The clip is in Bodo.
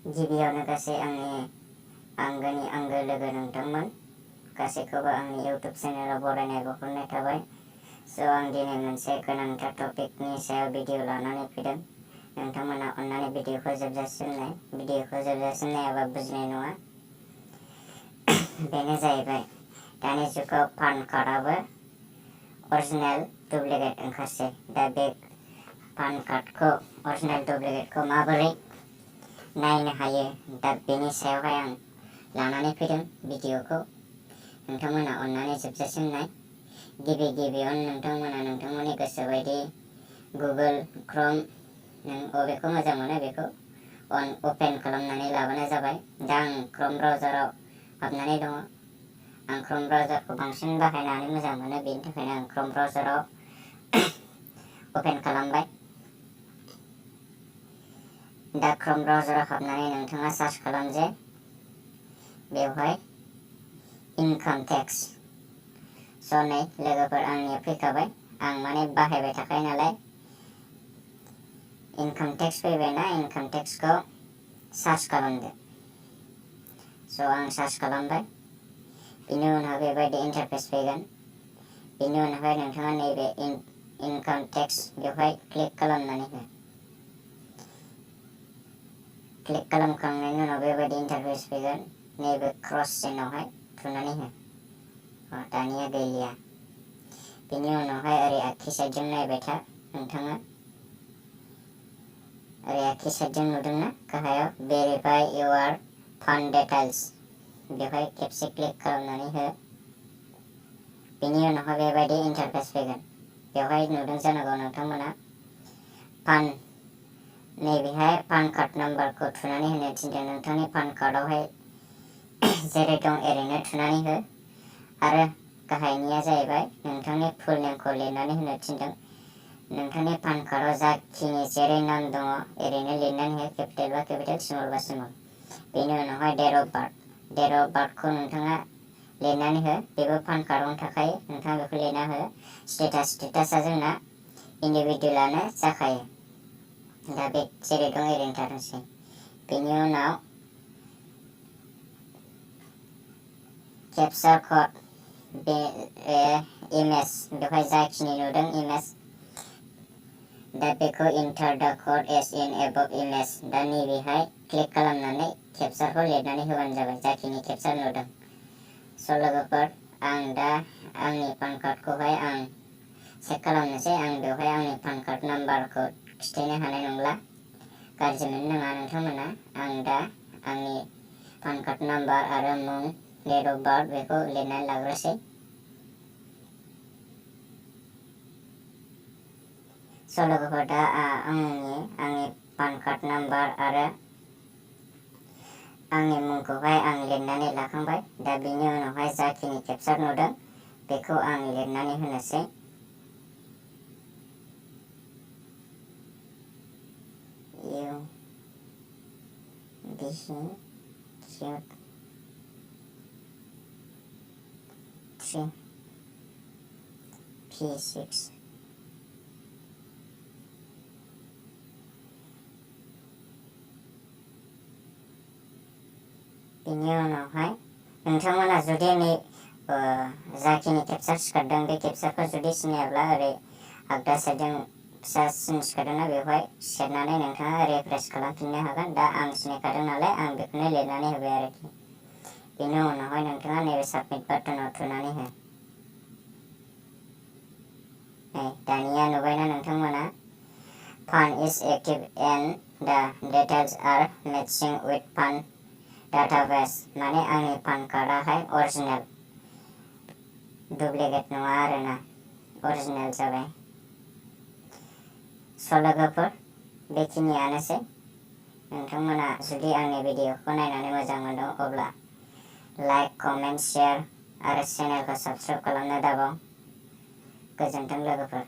गिबियावनो गासै आंनि आंगोनि आंगो लोगो नोंथांमोन गासैखौबो आंनि इउट्युब चेनेलाव बरायनाय बहरनाय थाबाय। आं दिनै मोनसे गोनांथार टपिकनि सायाव भिडिअ लानानै फैदों। नोंथांमोना अन्नानै भिडिअखौ जोबजासिम नाय। भिडिअखौ जोबजासिम नायाबा बुजिनाय नङा। बेनो जाहैबाय दानि जुगाव पान कार्डआबो अरिजिनेल डुप्लिकेट ओंखारसै। दा बे पान कार्डखौ अरिजिनेल डुप्लिकेटखौ माबोरै नायनो हायो, दा बेनि सायावहाय आं लानानै फैदों भिडिअखौ। नोंथांमोना अन्नानै जोबजासिम नाय। गिबियावनो नोंथांमोना नोंथांमोननि गोसो बायदि गुगोल क्रोम नों बबेखौ मोजां मोनो बेखौ अपेन खालामनानै लाबानो जाबाय। दा आं क्रोम ब्राउजाराव हाबनानै दङ। आं क्रोम ब्राउजारखौ बांसिन बाहायनानै मोजां मोनो, बेनि थाखायनो आं क्रोम ब्राउजाराव अपेन खालामबाय। दा क्रोम ब्राउजाराव हाबनानै नोंथाङा सार्च खालाम जे बेवहाय इनकाम टेक्स। नै लोगोफोर आंनिया फैखाबाय। आं माने बाहायबाय थाखायो नालाय इनकाम टेक्स फैबायना, इनकाम टेक्सखौ सार्च खालामदो। आं सार्च खालामबाय। बेनि उनाव बेबायदि इन्टारफेस फैगोन। बेनि उनावहाय नोंथाङा नैबे इनकाम टेक्स बेवहाय क्लिक खालामनानै हो। क्लिक खालामखांनायनि उनाव बेबायदि इन्टारफेस फैगोन। नैबे क्रस चिन्हआवहाय थुनानै हो। दानिया गैलिया। बेनि उनावहाय ओरै आगखि साइडजों नायबाय था नोंथाङा। ओरै आगखि साइडजों नुदोंना गाहायाव भेरिफाइ इउर फान्ड डिटेल्स, बेवहाय खेबसे क्लिक खालामनानै हो। बेनि उनावहाय बेबायदि इन्टारफेस फैगोन। बेवहाय नुदों जानांगौ नोंथांमोना नैबेहाय पान कार्ड नाम्बारखौ थुनानै होनो थिनदों। नोंथांनि पान कार्डआवहाय जेरै दं एरैनो थुनानै हो। आरो गाहायनिया जाहैबाय नोंथांनि फुल नेमखौ लिरनानै होनो थिनदों। नोंथांनि पान कार्डआव जाखिनि जेरै नाम दङ एरैनो लिरनानै हो, केपिटेल बा केपिटेल, स्मल बा स्मल। बेनि उनावहाय डेट अफ बार्थखौ नोंथाङा लिरनानै हो। बेबो पान कार्डआवनो थाखायो, नोंथाङा बेखौ लिरना हो। स्टेटासा जोंना इन्डिभिजुवेलानो जाखायो। दा बे जेरै दं एरैनो थाथोंसै। बेनि उनाव केपचा कड, बे इमेज, बेवहाय जाखिनि नुदों इमेज, दा बेखौ enter the code as in above image. दा नैबेहाय क्लिक खालामनानै केपचाखौ लिरनानै होबानो जाबाय जाखिनि केपचा नुदों। लोगोफोर, आं दा आंनि पान कार्डखौहाय आं चेक खालामनोसै। आं बेवहाय आंनि पान कार्ड नाम्बारखौ खिथानो हानाय नंला, गाज्रि मोननो नाङा नोंथांमोना। आं दा आंनि पान कार्ड नाम्बार आरो मुं, डेट अफ बार्थ बेखौ लिरनानै लाग्रोसै। लोगोफोर, दा आंनि पान कार्ड नाम्बार आरो आंनि मुंखौहाय आं लिरनानै लाखांबाय। दा बेनि उनावहाय जाखिनि केपचा नुदों बेखौ आं लिरनानै होनोसै। P6 बेनि उनावहाय नोंथांमोना जुदि जाखिनि केपचा सिखारदों बे केपचाखौ जुदि सिनायाब्ला ओरै आगदा साइडजों फिसा सिन सिखारदोंना बेवहाय सेरनानै नोंथाङा रिफ्रेस खालामफिननो हागोन। दा आं सिनायखादों नालाय आं बेखौनो लिरनानै होबाय आरोखि। बेनि उनावहाय नोंथाङा नैबे साबमिट बाटनाव थुनानै हो। दानिया नुबायना नोंथांमोना PAN is active and the details are matching with PAN database. माने आंनि पान कार्डआहाय अरिजिनेल, डुप्लिकेट नङा आरोना, अरिजिनेल जाबाय। लोगोफोर, बेखिनियानोसै। नोंथांमोना जुदि आंनि भिडिअखौ नायनानै मोजां मोनो अब्ला लाइक, कमेन्ट, शेयार आरो चेनेलखौ साबस्क्राइब खालामनो दाबाव। गोजोन्थों लोगोफोर।